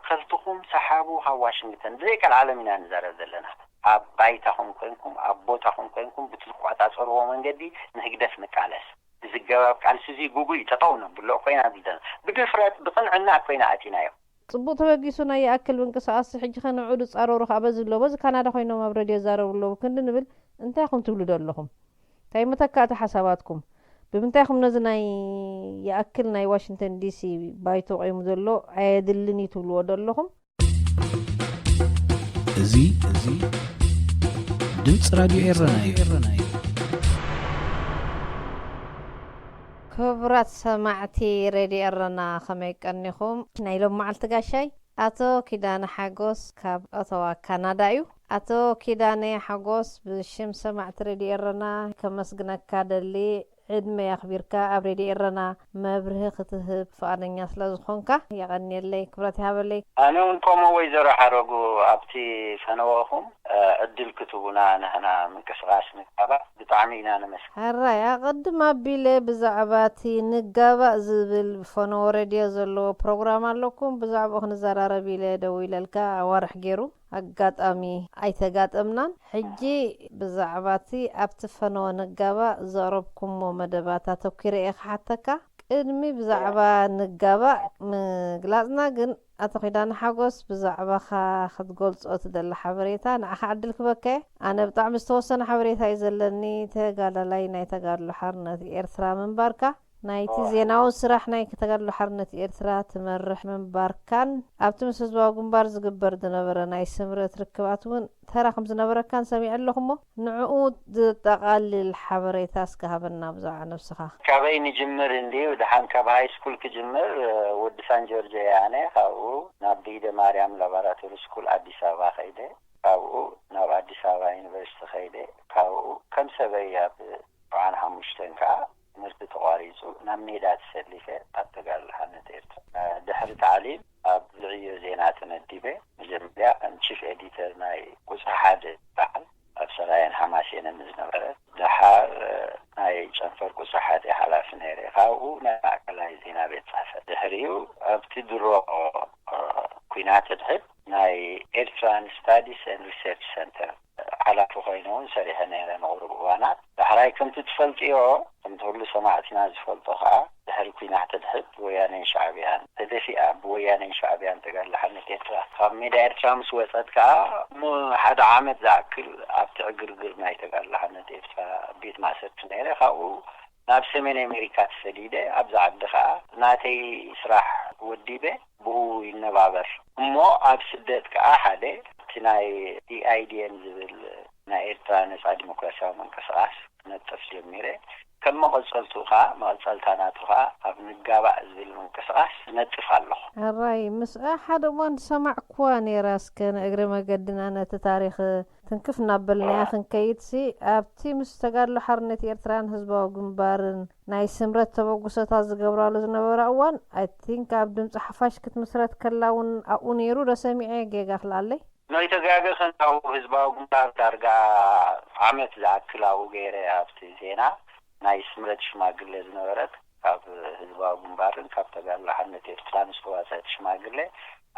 ከልትኹም ሰሓቡ ካብ ዋሽንግተን። ብዘይ ቀልዓለም ኢና ንዛረብ ዘለና። ኣብ ባይታኹም ኮንኩም፣ ኣብ ቦታኹም ኮንኩም ብትቆጻጸርዎ መንገዲ ንህግደፍ ንቃለስ። ብዝገባብ ቃልሲ እዚ ጉጉይ ጠጠው ነብሎ ኮይና ብልደና። ብድፍረት ብቕንዕና ኮይና ኣቲናዮ። ጽቡቕ ተበጊሱና ይኣክል ምንቅስቓስ ሕጂ ከ ንዑ ዝጻረሩ ከኣ በዚ ኣሎ። በዚ ካናዳ ኮይኖም ኣብ ረድዮ ይዛረቡ ኣለዉ። ክንዲ ንብል እንታይ ኢኹም ትብሉ ዶ ኣለኹም? እንታይ መተካእቲ ሓሳባትኩም? ብምንታይ ኢኹም ነዚ ናይ ይኣክል ናይ ዋሽንግተን ዲሲ ባይቶ ቆይሙ ዘሎ ኣየድልን እዩ ትብልዎ ዶ ኣለኹም? እዚ እዚ ድምፂ ራድዮ ኤረና እዩ። ክቡራት ሰማዕቲ ሬድዮ ኤረና ከመይ ቀኒኹም? ናይ ሎም መዓልቲ ጋሻይ ኣቶ ኪዳነ ሓጎስ ካብ ኦቶዋ ካናዳ እዩ። ኣቶ ኪዳነ ሓጎስ ብሽም ሰማዕቲ ሬድዮ ኤረና ከመስግነካ ደሊ ዕድመ ኣኽቢርካ ኣብ ሬድዮ ኤረና መብርሂ ክትህብ ፍቓደኛ ስለ ዝኾንካ የቐንየለይ፣ ክብረት ይሃበለይ። ኣነ እውን ከምኡ ወይዘሮ ሓረጉ ኣብቲ ፈነወኹም ዕድል ክትቡና ንሕና ምንቅስቓስ ንጋባእ ብጣዕሚ ኢና ነመስግን። ሕራይ ኣቐድም ኣቢለ ብዛዕባ እቲ ንጋባእ ዝብል ብፈነወ ሬድዮ ዘለዎ ፕሮግራም ኣለኩም ብዛዕባኡ ክንዘራረብ ኢለ ደዊለልካ ኣዋርሕ ገይሩ ኣጋጣሚ ኣይተጋጠምናን። ሕጂ ብዛዕባ እቲ ኣብቲ ፈነወ ንጋባእ ዘቕረብኩሞ መደባት ኣተኲረ እየ ክሓተካ። ቅድሚ ብዛዕባ ንጋባእ ምግላጽና ግን ኣቶ ኪዳነ ሓጎስ ብዛዕባኻ ክትገልጾ ትደሊ ሓበሬታ ንዓኻ ዕድል ክበካ እየ። ኣነ ብጣዕሚ ዝተወሰነ ሓበሬታ እዩ ዘለኒ። ተጋዳላይ ናይ ተጋድሎ ሓርነት ኤርትራ ምንባርካ ናይቲ ዜናዊ ስራሕ ናይ ተጋድሎ ሓርነት ኤርትራ ትመርሕ ምንባርካን ኣብቲ ምስ ህዝባዊ ግንባር ዝግበር ዝነበረ ናይ ስምረት ርክባት እውን ተራ ከም ዝነበረካን ሰሚዐ ኣለኹ እሞ ንዕኡ ዘጠቓልል ሓበሬታ እስከ ሃበና ብዛዕባ ነብስኻ። ካበይ ንጅምር እንድዩ? ደሓን ካብ ሃይ ስኩል ክጅምር። ወዲ ሳን ጆርጆ እየ ኣነ። ካብኡ ናብ ብኢደ ማርያም ላባራቶሪ ስኩል ኣዲስ ኣበባ ከይደ። ካብኡ ናብ ኣዲስ ኣበባ ዩኒቨርሲቲ ከይደ። ካብኡ ከም ሰበይ ኣብ ሰብዓን ሓሙሽተን ከዓ ትምህርቲ ተቋሪፁ ናብ ሜዳ ተሰሊፈ ኣብ ተጋድሎ ሓርነት ኤርትራ። ድሕሪ ታዕሊም ኣብ ዝዕዮ ዜና ተመዲበ። መጀመርያ ከም ቺፍ ኤዲተር ናይ ቁፅሪ ሓደ በዓል ኣብ ሰራየን ሓማሴንን ዝነበረ። ደሓር ናይ ጨንፈር ቁፅሪ ሓደ ሓላፊ ነይረ። ካብኡ ናይ ማእከላይ ዜና ቤት ፅሕፈት። ድሕሪኡ ኣብቲ ድሮ ኲናት ድሕድ ናይ ኤርትራን ስታዲስ ኤንድ ሪሰርች ሰንተር ሓላፊ ኮይነ እውን ሰሪሐ ነይረ ንቑሩብ እዋናት። ዳሕራይ ከምቲ ትፈልጥዮ፣ ከምቲ ኩሉ ሰማዕትና ዝፈልጦ ከዓ፣ ድሕሪ ኲናት ሕድሕድ ብወያነን ሻዕብያን ተደፊኣ፣ ብወያነን ሻዕብያን ተጋድሎ ሓርነት ኤርትራ ካብ ሜዳ ኤርትራ ምስ ወጸት ከዓ፣ ንሓደ ዓመት ዝኣክል ኣብቲ ዕግርግር ናይ ተጋድሎ ሓርነት ኤርትራ ቤት ማእሰርቲ ነይረ። ካብኡ ናብ ሰሜን ኣሜሪካ ተሰዲደ። ኣብዚ ዓዲ ከዓ ናተይ ስራሕ ወዲበ ብኡ ይነባበር። እሞ ኣብ ስደት ከዓ ሓደ እቲ ናይ ኢኣይዲኤም ዝብል ናይ ኤርትራ ነፃ ዲሞክራሲያዊ ምንቅስቃስ ክነጥፍ ጀሚረ። ከም መቐፀልቱ ከዓ መቐፀልታ ናቱ ከዓ ኣብ ንጋባእ ዝብል ምንቅስቃስ እነጥፍ ኣለኹ። ሕራይ ምስኣ ሓደ እዋን ዝሰማዕኩዋ ነይራ እስከ ንእግረ መገድና ነቲ ታሪክ ትንክፍ እናበልናያ ክንከይድሲ ኣብቲ ምስ ተጋድሎ ሓርነት ኤርትራን ህዝባዊ ግንባርን ናይ ስምረት ተበግሶታት ዝገብራሉ ዝነበራ እዋን ኣይ ቲንክ ኣብ ድምፂ ሓፋሽ ክትምስረት ከላ እውን ኣብኡ ነይሩ ዶ ሰሚዐ ጌጋ ክልኣለይ? ናይ ተጋገ ከንታው ህዝባዊ ግንባር ዳርጋ ዓመት ዝኣክል ኣብኡ ገይረ ኣብቲ ዜና ናይ ስምረት ሽማግለ ዝነበረት ካብ ህዝባዊ ግንባርን ካብ ተጋድሎ ሓርነት ኤርትራን ዝተዋፀአት ሽማግለ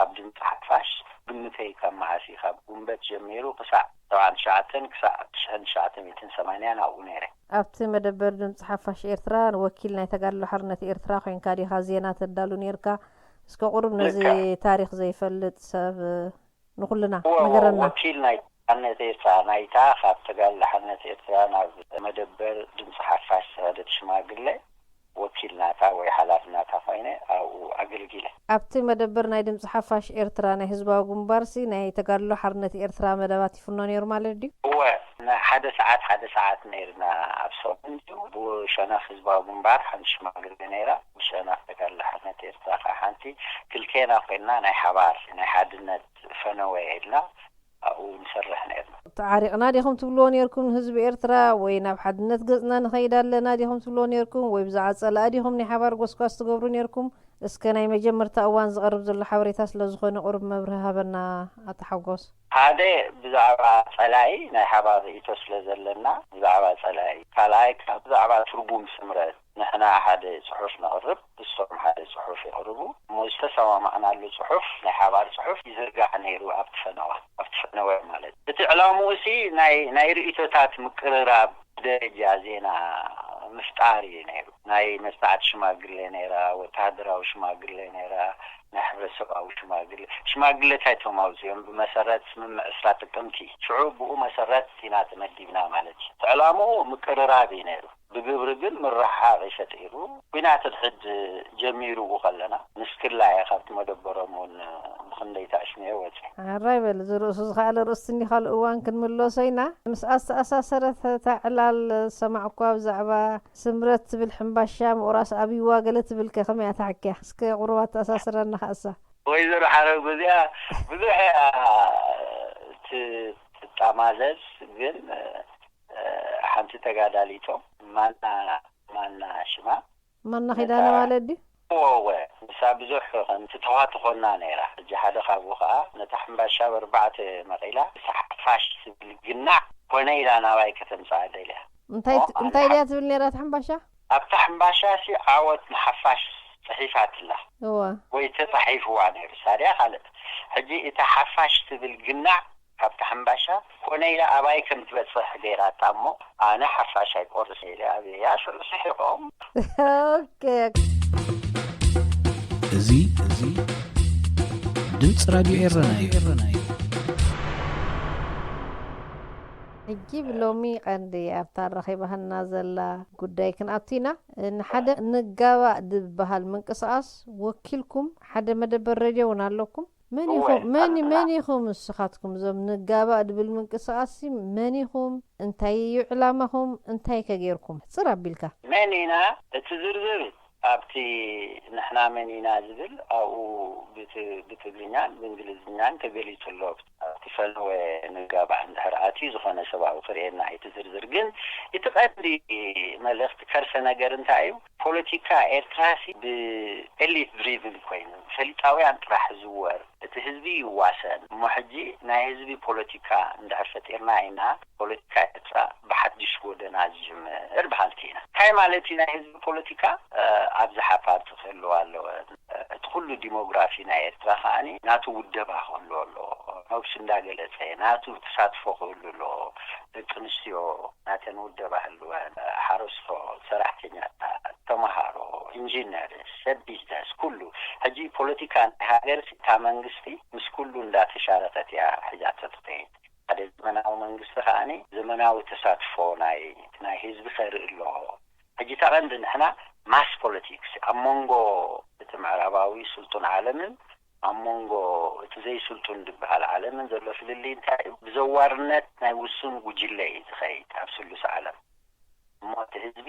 ኣብ ድምፂ ሓፋሽ ግምተይ ካብ መዓስ እዩ ካብ ጉንበት ጀሚሩ ክሳዕ ሰብዓን ትሽዓተን ክሳዕ ትሽዓን ትሽዓተ ሚእትን ሰማንያን ኣብኡ ነይረ። ኣብቲ መደበር ድምፂ ሓፋሽ ኤርትራ ወኪል ናይ ተጋድሎ ሓርነት ኤርትራ ኮይንካ ዲኻ ዜና ተዳሉ ነይርካ? እስከ ቁሩብ ነዚ ታሪኽ ዘይፈልጥ ሰብ ንኹልና እወ እወ ንገረና። ወኪል ናይ ሓርነት ኤርትራ ናይታ ካብ ተጋድሎ ሓርነት ኤርትራ ናብ መደበር ድምፂ ሓፋሽ ዝኸደት ሽማግለ ወኪል ናታ ወይ ሓላፊ ናታ ኮይነ ኣብኡ ኣገልጊለ። ኣብቲ መደበር ናይ ድምፂ ሓፋሽ ኤርትራ ናይ ህዝባዊ ግንባርሲ ናይ ተጋድሎ ሓርነት ኤርትራ መደባት ይፍኖ ነይሩ ማለት ድዩ? እወ ንሓደ ሰዓት ሓደ ሰዓት ነይርና ኣብ ሰሙን ድዩ ብሸነኽ ህዝባዊ ግንባር ሓንቲ ሽማግለ ነይራ ብሸነኽ ተጋድሎ ሓርነት ኤርትራ ከዓ ሓንቲ ክልቴና ኮይንና ናይ ሓባር ናይ ሓድነት ፈነወ ኢልና ኣብኡ ንሰርሕ ነርና። ተዓሪቕና ዲኹም ትብልዎ ነርኩም ንህዝቢ ኤርትራ ወይ ናብ ሓድነት ገጽና ንኸይድ ኣለና ዲኹም ትብልዎ ነርኩም ወይ ብዛዕባ ጸላኢ ዲኹም ናይ ሓባር ጎስጓስ ትገብሩ ነርኩም? እስከ ናይ መጀመርታ እዋን ዝቐርብ ዘሎ ሓበሬታ ስለ ዝኾነ ቁሩብ መብርሂ ሃበና ኣቶ ሓጎስ። ሓደ ብዛዕባ ጸላኢ ናይ ሓባር ርእይቶ ስለ ዘለና ብዛዕባ ጸላኢ፣ ካልኣይ ከኣ ብዛዕባ ትርጉም ስምረት ንሕና ሓደ ጽሑፍ ነቕርብ፣ ንሶም ሓደ ጽሑፍ የቕርቡ። እሞ ዝተሰማማዕናሉ ጽሑፍ፣ ናይ ሓባር ጽሑፍ ይዝርጋሕ ነይሩ ኣብቲ ፈነወ፣ ኣብቲ ፈነወ ማለት። እቲ ዕላምኡሲ ናይ፣ ናይ ርእይቶታት ምቅርራብ ደረጃ ዜና ምፍጣር እዩ ነይሩ። ናይ መጽናዕቲ ሽማግሌ ነይራ፣ ወተሃደራዊ ሽማግሌ ነይራ፣ ናይ ሕብረተሰባዊ ሽማግሌ። ሽማግሌ እንታይ እቶም ኣውጺኦም? ብመሰረት ስምምዕ ዕስራ ጥቅምቲ። ሽዑ ብኡ መሰረት ኢና ተመዲብና ማለት እዩ። እቲ ዕላምኡ ምቅርራብ እዩ ነይሩ። ብግብሪ ግን ምርሕሓቕ እዩ ፈጢሩ። ኲናት ሕድሕድ ጀሚርዎ ከለና፣ ንስክላ እየ ካብቲ መደበሮም እውን ብኽንደይ ታሽሚዮ ወጺአ። ሕራይ በል፣ እዚ ርእሱ ዝኸኣለ ርእስቲ እንዲ ካልእ እዋን ክንምለሶ ኢና። ምስኣ ዝተኣሳሰረት እታ ዕላል ዝሰማዕኩዋ ብዛዕባ ስምረት ትብል ሕምባሻ ምቑራስ ኣብይዋ ገለ ትብል ከ ከመይ እያ ተሓኪያ? እስከ ቁሩብ ኣተኣሳስረና ከኣሳ። ወይዘሮ ሓረጉ እዚኣ ብዙሕ እያ ት-፣ ትጣማዘዝ፣ ግን፣ እ፣ ሓንቲ ተጋዳሊቶም ማና፣ ማና ሽማ? ማና ነታ ኪዳነ ማለት ድዩ? እወ፣ እወ። ንሳ ብዙሕ ከምቲ ተዋትኾና ነይራ። ሕጂ ሓደ ካብኡ ኸኣ ነታ ሕምባሻ ብኣርባዕተ መቒላ፣ ንሳ ሓፋሽ ትብል ግናዕ ኮነ ኢላ ናባይ ከተምጽኣ ደልያ። እንታይ እሞ ት-፣ ኣነ እንታይ ድያ ሓ-፣ ትብል ነይራ እታ ሕምባሻ? ኣብታ ሕምባሻ ሲ ዓወት ንሓፋሽ ጽሒፋትላ። እወ። ወይ ተጻሒፍዋ ነይሩ። ሳድያ ካልእ። ሕጂ እታ ሓፋሽ ትብል ግናዕ ካብታ ሕምባሻ ኮነ ኢላ ኣባይ ከም ትበጽሕ ገይራታ እሞ፣ ኣነ ሓፋሽ ኣይቆርስን ኢለ ኣብየያ። ሽዑ ስሒቖም። ኦኬ። እዚ፣ እዚ ድምፂ ራድዮ ኤረና እዩ። ሕጂ ብሎሚ ቀንዲ ኣብታ ረኺባህና ዘላ ጉዳይ ክንኣቱ ኢና። ንሓደ ንጋባእ ዝበሃል ምንቅስቓስ ወኪልኩም ሓደ መደበር ሬድዮ እውን ኣለኩም። መን እወ፣ ኢኹም? መን፣ ኣለና። መን ኢኹም ንስኻትኩም? እዞም ንጋባእ ድብል ምንቅስቓስ ሲ መን ኢኹም? እንታይ እዩ ዕላማኹም? እንታይ ከ ጌርኩም? ሕጽር ኣቢልካ። መን ኢና? እቲ ዝርዝር ኣብቲ ንሕና መን ኢና ዝብል ኣብኡ ብት-፣ ብትግርኛን ብእንግሊዝኛን ተገሊጹ ኣሎ። ኣብቲ ፈነወ ንጋባእ እንድሕር ኣትዩ ዝኾነ ሰብ ኣብኡ ክርእየና እዩ እቲ ዝርዝር። ግን እቲ ቀንዲ መልእኽቲ ከርሰ ነገር እንታይ እዩ? ፖለቲካ ኤርትራ ሲ ብኤሊት ድሪቭን ኮይኑ፣ ብፈሊጣውያን ጥራሕ ዝዝወር፣ እቲ ህዝቢ ይዋሰን። እሞ ሕጂ ናይ ህዝቢ ፖለቲካ እንድሕር ፈጢርና ኢና፣ ፖለቲካ ኤርትራ ብሓድሽ ጎደና ዝጅምር በሃልቲ ኢና። እንታይ ማለት እዩ ናይ ህዝቢ ፖለቲካ? እ፣ ኣብዝሓ ፓርቲ ክህልዋ ኣለወን። እ፣ እቲ ኩሉ ዲሞግራፊ ናይ ኤርትራ ከኣኒ ናቱ ውደባ ክህልዎ ኣለዎ። ነብሱ እንዳገለጸ ናቱ ተሳትፎ ክህሉ ኣለዎ። ደቂ ኣንስትዮ ናተን ውደባ ህልወን፣ ሓረስቶት፣ ሰራሕተኛታት፣ ተምሃሮ፣ ኢንጂነር፣ ሰብ ቢዝነስ፣ ኩሉ። ሕጂ ፖለቲካ ናይ ሃገር እታ መንግስቲ ምስ ኩሉ እንዳተሻረከት እያ ሒዛቶ ትኸይድ። ሓደ ዘመናዊ መንግስቲ ከኣኒ ዘመናዊ ተሳትፎ ናይ፣ ናይ ህዝቢ ከርኢ ኣለዎ። ሕጂ እታ ቀንዲ ንሕና ማስ ፖለቲክስ ኣብ መንጎ እቲ ምዕራባዊ ስልጡን ዓለምን ኣብ መንጎ እቲ ዘይስልጡን ዝበሃል ዓለምን ዘሎ ፍልልይ እንታይ እዩ? ብዘዋርነት ናይ ውሱን ጉጅለ እዩ ዝኸይድ ኣብ ስሉስ ዓለም። እሞ እቲ ህዝቢ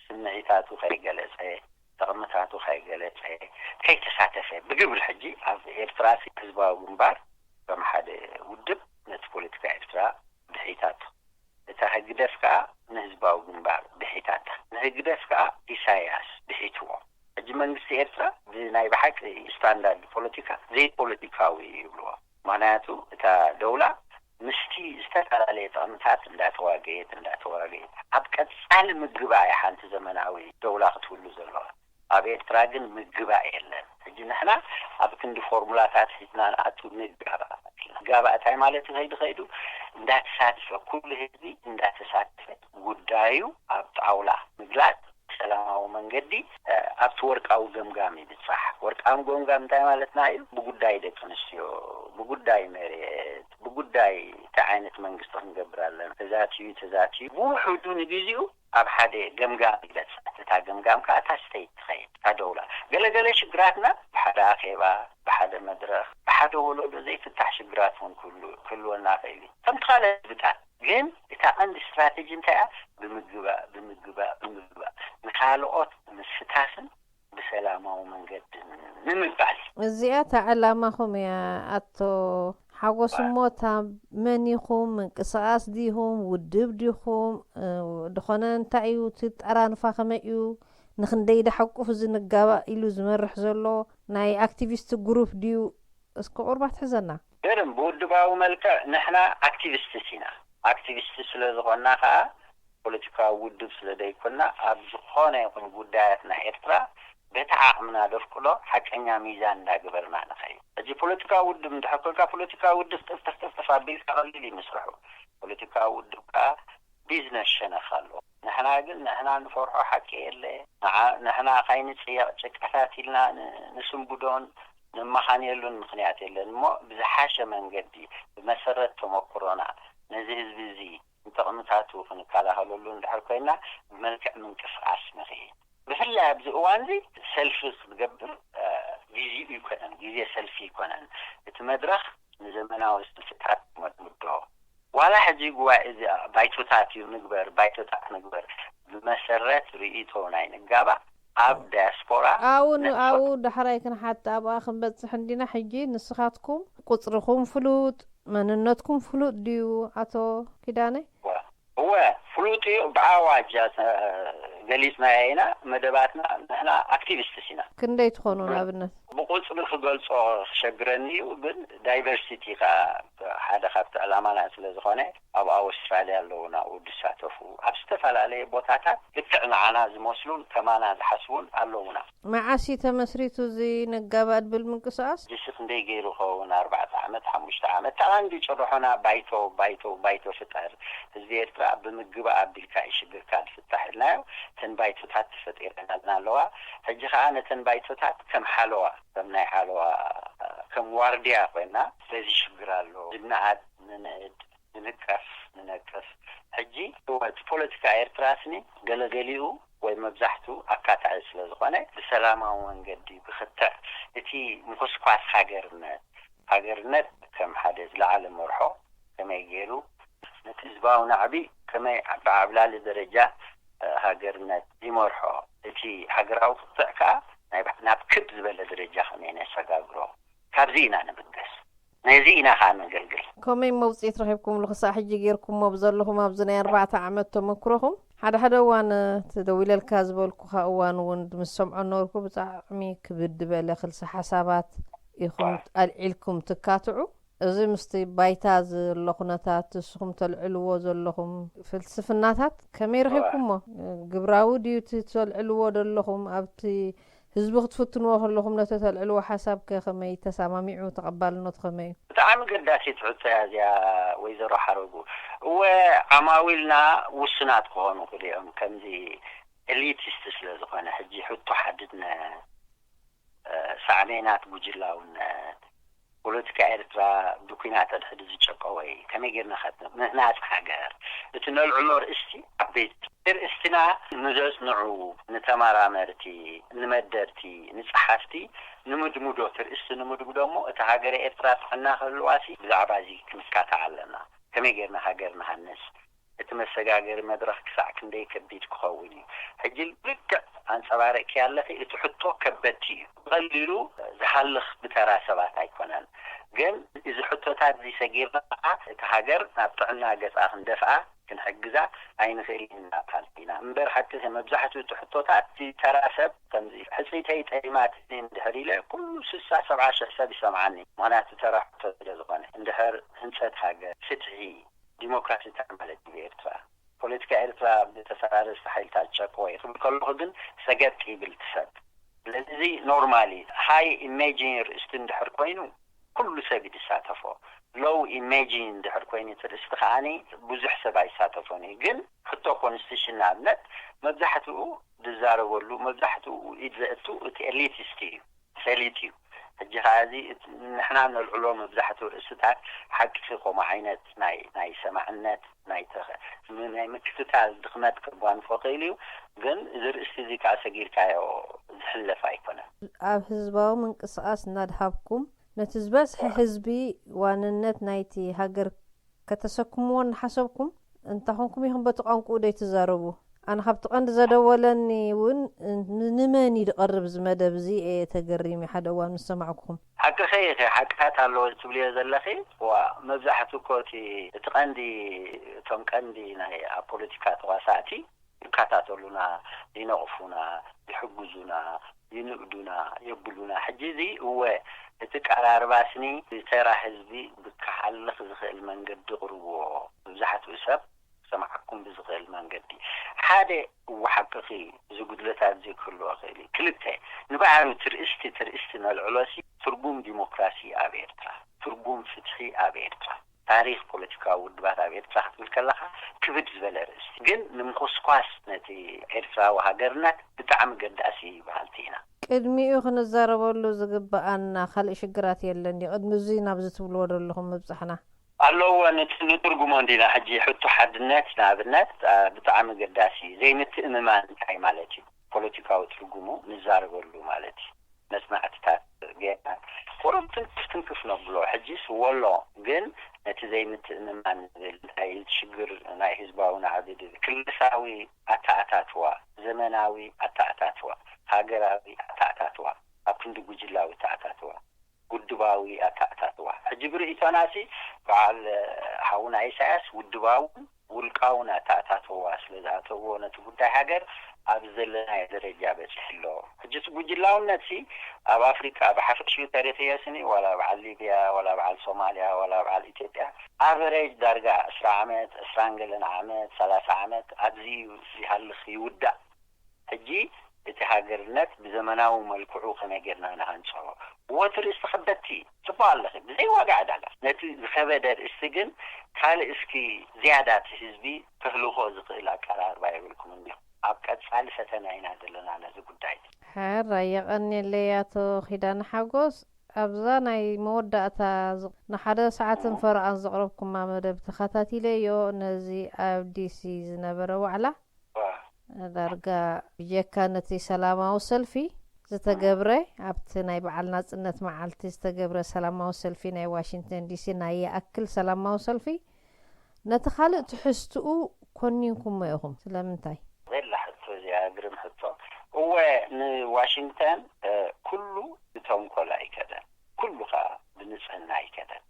ስምዒታቱ ከይገለጸ፣ ጠቕምታቱ ከይገለጸ፣ ከይተሳተፈ፣ ብግብሪ ሕጂ ኣብ ኤርትራ ህዝባዊ ግንባር ከም ሓደ ውድብ ነቲ ፖለቲካ ኤርትራ ድሒታቶ። እታ ህግደፍ ከኣ ንህዝባዊ ግንባር ድሒታታ። ንህግደፍ ከኣ ኢሳያስ ድሒትዎ። ሕጂ መንግስቲ ኤርትራ ብናይ ብሓቂ ስታንዳርድ ፖለቲካ ዘይፖለቲካዊ ይብልዎ። ምኽንያቱ እታ ደውላ ምስቲ ዝተፈላለየ ጥቕምታት እንዳተዋገየት፣ እንዳተዋገየት፣ ኣብ ቀጻሊ ምግባእ እያ ሓንቲ ዘመናዊ ደውላ ክትህሉ ዘለዋ። ኣብ ኤርትራ ግን ምግባእ የለን። ሕጂ ንሕና ኣብ ክንዲ ፎርሙላታት ሒዝና ንኣቱ ንጋባእ። ንጋባእ እንታይ ማለት እዩ? ከይዱ ከይዱ እንዳተሳትፈ፣ ኩሉ ህዝቢ እንዳተሳትፈ ጉዳዩ ኣብ ጣውላ ምግላጽ ብሰላማዊ መንገዲ፣ እ፣ ኣብቲ ወርቃዊ ገምጋም ይብጻሕ። ወርቃዊ ገምጋም እንታይ ማለትና እዩ? ብጉዳይ ደቂ ኣንስትዮ፣ ብጉዳይ መሬት፣ ብጉዳይ እንታይ ዓይነት መንግስቲ ክንገብር ኣለና ተዛትዩ፣ ተዛትዩ ብውሑዱ ንግዜኡ ኣብ ሓደ ገምጋም ይበጽሕ። እታ ገምጋም ከኣ እታ ስተይት ትኸይድ፣ እታ ደውላ። ገለገለ ሽግራትና ብሓደ ኣኼባ፣ ብሓደ መድረኽ፣ ብሓደ ወለዶ ዘይፍታሕ ሽግራት እውን ክህሉ-፣ ክህልወና ይኽእል እዩ። ከምቲ ካልእ ህዝብታት። ግን እታ ቀንዲ ስትራተጂ እንታይ እያ? ብምግባእ፣ ብምግባእ፣ ብምግባእ። ንኻልኦት ምስታፍን ብሰላማዊ መንገዲ ንምባል። እዚኣ እታ ዕላማኹም እያ ኣቶ ሓጎስ። እሞ እታ መን ኢኹም? ምንቅስቓስ ዲኹም? ውድብ ዲኹም? እ፣ ድኾነ እንታይ እዩ እቲ ጠራንፋ ከመይ እዩ? ንኽንደይ ዶ ሓቁፍ እዚ ንጋባእ ኢሉ ዝመርሕ ዘሎ ናይ ኣክቲቪስት ግሩፕ ድዩ? እስኪ ቁርብ ኣትሕዘና። ገርም፣ ብውድባዊ መልክዕ ንሕና ኣክቲቪስትስ ኢና። ኣክቲቪስት ስለ ዝኾንና ከኣ ፖለቲካዊ ውድብ ስለ ዘይኮና፣ ኣብ ዝኾነ ይኹን ጉዳያት ናይ ኤርትራ በቲ ዓቕምና ደፍቅዶ ሓቀኛ ሚዛን እንዳገበርና ንኸይድ። ሕጂ ፖለቲካዊ ውድብ እንድሕር ኮንካ፣ ፖለቲካዊ ውድብ ጥፍጥፍ ጥፍጥፍ ኣቢልካ ቀሊል እዩ ምስርሑ። ፖለቲካዊ ውድብ ከኣ ቢዝነስ ሸነኽ ኣለዎ። ንሕና ግን፣ ንሕና ንፈርሖ ሓቂ የለ። ንዓ-፣ ንሕና ካይንጽየቕ ጭቃታት ኢልና ን-፣ ንስንብዶን ንመኻንየሉን ምኽንያት የለን እሞ፣ ብዝሓሸ መንገዲ፣ ብመሰረት ተመኩሮና፣ ነዚ ህዝቢ እዚ ንጥቕምታቱ ክንከላኸለሉ እንድሕር ኮይና፣ ብመልክዕ ምንቅስቓስ ንኽይድ። ብፍላይ ኣብዚ እዋን እዚ ሰልፊ ክትገብር፣ እ፣ ግዜኡ ይኮነን፣ ግዜ ሰልፊ ይኮነን። እቲ መድረኽ ንዘመናዊ ሰልፍታት መድምዶ። ዋላ ሕጂ ጉባኤ እዚ ባይቶታት እዩ ንግበር፣ ባይቶታት ንግበር። ብመሰረት ርእይቶ ናይ ንጋባእ ኣብ ዳያስፖራ ኣብኡ ን-፣ ነጥፎ-፣ ኣብኡ ዳሕራይ ክንሓት ኣብኣ ክንበጽሕ እንዲና። ሕጂ ንስኻትኩም ቁጽርኹም ፍሉጥ፣ መንነትኩም ፍሉጥ ድዩ ኣቶ ኪዳነ? እወ፣ እወ፣ ፍሉጥ እዩ። ብኣዋጅ፣ እ፣ ገሊጽናዮ ኢና። መደባትና ንሕና ኣክቲቪስትስ ኢና። ክንደይ ትኾኑ ብ-፣ ንኣብነት? ብቁጽሪ ክገልጾ ክሸግረኒ እዩ፣ ግን ዳይቨርሲቲ ከኣ ሓደ ካብቲ ዕላማና ስለ ዝኾነ፣ ኣብ ኣውስትራልያ ኣለዉ፣ ናብኡ ዝሳተፉ፣ ኣብ ዝተፈላለየ ቦታታት ልክዕ ንዓና ዝመስሉን ከማና ዝሓስቡን ኣለዉና። መዓስ እዩ ተመስሪቱ እዚ ነጋባእ ድብል ምንቅስቓስ? ጅስ ክንደይ ገይሩ ኸውን? ኣርባዕተ ዓመት፣ ሓሙሽተ ዓመት። ተቓንዲ ጭርሖና ባይቶ፣ ባይቶ፣ ባይቶ ፍጠር። ህዝቢ ኤርትራ ብምግባ ኣቢልካ እዩ ሽግርካ ዝፍታሕ ኢልናዮ። እተን ባይቶታት ተፈጢረናልና ኣለዋ። ሕጂ ከኣ ነተን ባይቶታት ከም ሓለዋ፣ ከም ናይ ሓለዋ፣ ከም ዋርድያ ኮይና፣ በዚ ሽግር ኣሎ፣ ዝነኣድ ንንእድ፣ ንንቀፍ፣ ንነቅፍ። ሕጂ ህይወት ፖለቲካ ኤርትራ ስኒ ገለገሊኡ ወይ መብዛሕቱ ኣካታዒ ስለ ዝኾነ፣ ብሰላማዊ መንገዲ ብክትዕ እቲ ምኹስኳስ ሃገርነት፣ ሃገርነት ከም ሓደ ዝለዓለ መርሖ ከመይ ገይሩ ነቲ ህዝባዊ ናዕቢ ከመይ ብዓብላሊ ደረጃ፣ እ፣ ሃገርነት ይመርሖ፣ እቲ ሃገራዊ ክትዕ ከኣ ናይ ባ-፣ ናብ ክብ ዝበለ ደረጃ ከመይ ነሰጋግሮ፣ ካብዚ ኢና ንብገስ። ነዚ ኢና ከኣ ነገልግል። ከመይ መውጽኢት ረኺብኩምሉ ክሳዕ ሕጂ ጌርኩሞ ብዘለኹም ኣብዚ ናይ ኣርባዕተ ዓመት ተመክሮኹም? ሓደ ሓደ እዋን፣ እ፣ ትደዊለልካ ዝበልኩኻ እዋን እውን ምስ ሰምዖ ነበርኩ። ብጣዕሚ ክብድ ዝበለ ክልሰ ሓሳባት ኢኹም ኣልዒልኩም ትካትዑ። እዚ ምስቲ ባይታ ዘሎ ኩነታት፣ ንስኹም ተልዕልዎ ዘለኹም ፍልስፍናታት ከመይ ረኺብኩሞ? ግብራዊ ድዩ እቲ ተልዕልዎ ዘለኹም? ኣብቲ ህዝቢ ክትፍትንዎ ከለኹም ነቲ ተልዕልዎ ሓሳብ ከ ከመይ ተሰማሚዑ? ተቐባልነቱ ከመይ እዩ? ብጣዕሚ ገዳሲት ሕቶ እያ እዚኣ ወይዘሮ ሓረጉ። እወ፣ ዓማዊልና ውሱናት ክኾኑ ይኽእሉ እዮም፣ ከምዚ ኤሊቲስት ስለ ዝኾነ። ሕጂ ሕቶ ሓድነት፣ እ፣ ሳዕቤናት ጉጅላውነት፣ ፖለቲካ ኤርትራ ብኲናት ኣድሕዲ ዝጨቀወ እዩ። ከመይ ጌርና ከ ምህናጽ ሃገር? እቲ ነልዕሎ ርእስቲ ዓበይቲ ርእስትና ንዘጽንዑ፣ ንተመራመርቲ፣ ንመደርቲ፣ ንጸሓፍቲ ንምድምዶ፣ እቲ ርእስቲ ንምድምዶ እሞ፣ እታ ሃገረ ኤርትራ ጥዕና ክህልዋሲ ብዛዕባ እዚ ክንካታዕ ኣለና። ከመይ ጌርና ሃገር ንሃንጽ? እቲ መሰጋገሪ መድረኽ ክሳዕ ክንደይ ከቢድ ክኸውን እዩ? ሕጂ ልክዕ ኣንጸባረቅኪ ኣለኺ፣ እቲ ሕቶ ከበድቲ እዩ። ብቐሊሉ ዝሃልኽ ብተራ ሰባት ኣይኮነን። ግን እዚ ሕቶታት እዚ ሰጊርና ከዓ፣ እቲ ሃገር ናብ ጥዕና ገጻ ክንደፍኣ፣ ክንሕግዛ ኣይንኽእልን ኢና ፓርቲና። እምበር ሓቂ መብዛሕትኡ እቲ ሕቶታት፣ እቲ ተራ ሰብ ከምዚ ሕጽይተይ ጠሊማትኒ እንድሕር ኢለ፣ ኩሉ ስሳ ሰብዓ ሽሕ ሰብ ይሰምዓኒ። ምኽንያቱ ተራ ሕቶ ስለ ዝኾነ። እንድሕር ህንጸት ሃገር፣ ፍትሒ፣ ዲሞክራሲ እንታይ ማለት እዩ ብኤርትራ? ፖለቲካ ኤርትራ ብተፈራረስቲ ሓይልታት ጨቅወ እዩ ክብል ከለኹ ግን ሰገጥ ይብል እቲ ሰብ። ስለዚ እዚ ኖርማሊ ሃይ ኢሜጂን ርእስቲ እንድሕር ኮይኑ ኩሉ ሰብ እዩ ዝሳተፎ። ሎው ኢሜጂን እንድሕር ኮይኑ እቲ ርእስቲ ከዓኒ ብዙሕ ሰብ ኣይሳተፎን እዩ። ግን ሕቶ ኮንስቲቱሽን ንኣብነት መብዛሕትኡ ዝዛረበሉ፣ መብዛሕትኡ ኢድ ዘእቱ እቲ ኤሊቲስት እዩ። ፈሊጥ እዩ። ሕጂ ኸዓ እዚ እት-፣ ንሕና ነልዕሎ መብዛሕትኡ ርእስታት ሓቂ ከምኡ ዓይነት ናይ፣ ናይ ሰማዕነት፣ ናይ ተኸ-፣ ም-፣ ናይ ምክትታል ድኽመት ከጓንፎ ክእል እዩ። ግን እዚ ርእስቲ እዚ ከዓ ሰጊርካዮ ዝሕለፍ ኣይኮነን። ኣብ ህዝባዊ ምንቅስቓስ እናድሃብኩም ነቲ ዝበዝሐ ህዝቢ ዋንነት ናይቲ ሃገር ከተሰክምዎ እናሓሰብኩም እንታይ ኮንኩም ኢኹም በቲ ቋንቋኡ ደይትዛረቡ? ኣነ ካብቲ ቀንዲ ዘደወለኒ እውን ን-፣ ንመን እዩ ዝቐርብ እዚ መደብ እዚ እየ ተገሪመ ሓደ እዋን ምስ ሰማዕኩኹም። ሓቅኺ ኢኺ፣ ሓቅታት ኣለዎ ትብልዮ ዘለኺ። ዋ፣ መብዛሕትኡ እኮ እቲ፣ እቲ ቀንዲ፣ እቶም ቀንዲ ናይ ኣብ ፖለቲካ ተዋሳእቲ ይከታተሉና፣ ይነቕፉና፣ ይሕግዙና፣ ይንእዱና፣ የብሉና። ሕጂ እዚ እወ፣ እቲ ቀራርባ ስኒ ብተራ ህዝቢ ብክሓልኽ ዝኽእል መንገዲ ቅርብዎ። መብዛሕትኡ ሰብ ክሰምዓኩም ብዝኽእል መንገዲ። ሓደ፣ እወ፣ ሓቅኺ፣ እዚ ጉድለታት እዚ ክህልዎ ይኽእል እዩ። ክልተ፣ ንባዕሉ ትርእስቲ ትርእስቲ ነልዕሎሲ ትርጉም ዲሞክራሲ ኣብ ኤርትራ፣ ትርጉም ፍትሒ ኣብ ኤርትራ፣ ታሪኽ ፖለቲካዊ ውድባት ኣብ ኤርትራ ክትብል ከለኻ ክብድ ዝበለ ርእስቲ። ግን ንምኹስኳስ ነቲ ኤርትራዊ ሃገርነት ብጣዕሚ ገዳሲ በሃልቲ ኢና። ቅድሚኡ ክንዛረበሉ ዝግበኣና ካልእ ሽግራት የለን ድዩ? ቅድሚ እዚ ናብዚ ትብልዎ ዘለኹም ምብጻሕና። ኣለዎ፣ ንት-፣ ንትርጉሞ እንዲና ሕጂ ሕቶ ሓድነት ንኣብነት፣ ኣ፣ ብጣዕሚ ገዳሲ እዩ። ዘይምትእምማን እንታይ ማለት እዩ? ፖለቲካዊ ትርጉሙ ንዛረበሉ ማለት እዩ። መጽናዕትታት ጌርና ቁሩብ ትንክፍ ትንክፍ ነብሎ። ሕጂስ ወሎ ግን ነቲ ዘይምትእምማን ዝብል እንታይ እዩ? ሽግር ናይ ህዝባዊ ናዕቢ ድብል፣ ክልሳዊ ኣተኣታትዋ፣ ዘመናዊ ኣተኣታትዋ፣ ሃገራዊ ኣተኣታትዋ፣ ኣብ ክንዲ ጉጅላዊ ኣተኣታትዋ፣ ውድባዊ ኣተኣታትዋ። ሕጂ ብርእይቶናሲ በዓል፣ እ፣ ሓውና ኢሳያስ ውድባውን ውልቃውን ኣተኣታትዋ ስለ ዝኣተውዎ ነቲ ጉዳይ ሃገር ኣብ ዘለናዮ ደረጃ በጺሑ ኣሎ። ሕጂ እቲ ጉጅላውነትሲ ኣብ ኣፍሪቃ ብሓፈሽኡ ተሪኽዮ ስኒ ዋላ በዓል ሊብያ ዋላ በዓል ሶማልያ ዋላ በዓል ኢትዮጵያ ኣቨሬጅ ዳርጋ ዕስራ ዓመት፣ ዕስራን ገለን ዓመት፣ ሰላሳ ዓመት ኣብዚ ይሃልኽ ይውዳእ። ሕጂ እቲ ሃገርነት ብዘመናዊ መልክዑ ከመይ ጌርና ንሃንጾ? እወ፣ እቲ ርእስቲ ከበድቲ፣ ጽቡቕ ኣለኺ፣ ብዘይ ዋጋ ዕዳጋ። ነቲ ዝኸበደ ርእስቲ ግን ካልእ እስኪ ዝያዳ እቲ ህዝቢ ከህልኾ ዝኽእል ኣቀራርባ የብልኩምን ዲኹም? ኣብ ቀጻሊ ፈተና ኢና ዘለና ነዚ ጉዳይ። ሕራይ፣ የቐንየለይ ኣቶ ኪዳነ ሓጎስ። ኣብዛ ናይ መወዳእታ ዝ-፣ ንሓደ ሰዓትን ፈረቓን ዘቕረብኩማ መደብ ተኸታቲለዮ። ነዚ ኣብ ዲሲ ዝነበረ ዋዕላ ዋ። ዳርጋ ብጀካ ነቲ ሰላማዊ ሰልፊ ዝተገብረ፣ ኣብቲ ናይ በዓል ናጽነት መዓልቲ ዝተገብረ ሰላማዊ ሰልፊ ናይ ዋሽንግተን ዲሲ ናይ ይኣክል ሰላማዊ ሰልፊ፣ ነቲ ካልእ ትሕዝትኡ ኮኒንኩሞ ኢኹም። ስለምንታይ? ዘላ ሕቶ እዚኣ ግርም ሕቶ። እወ፣ ንዋሽንግተን፣ እ፣ ኩሉ ብተንኮል ኣይከደን፣ ኩሉ ኸኣ ብንጽህና ኣይከደን።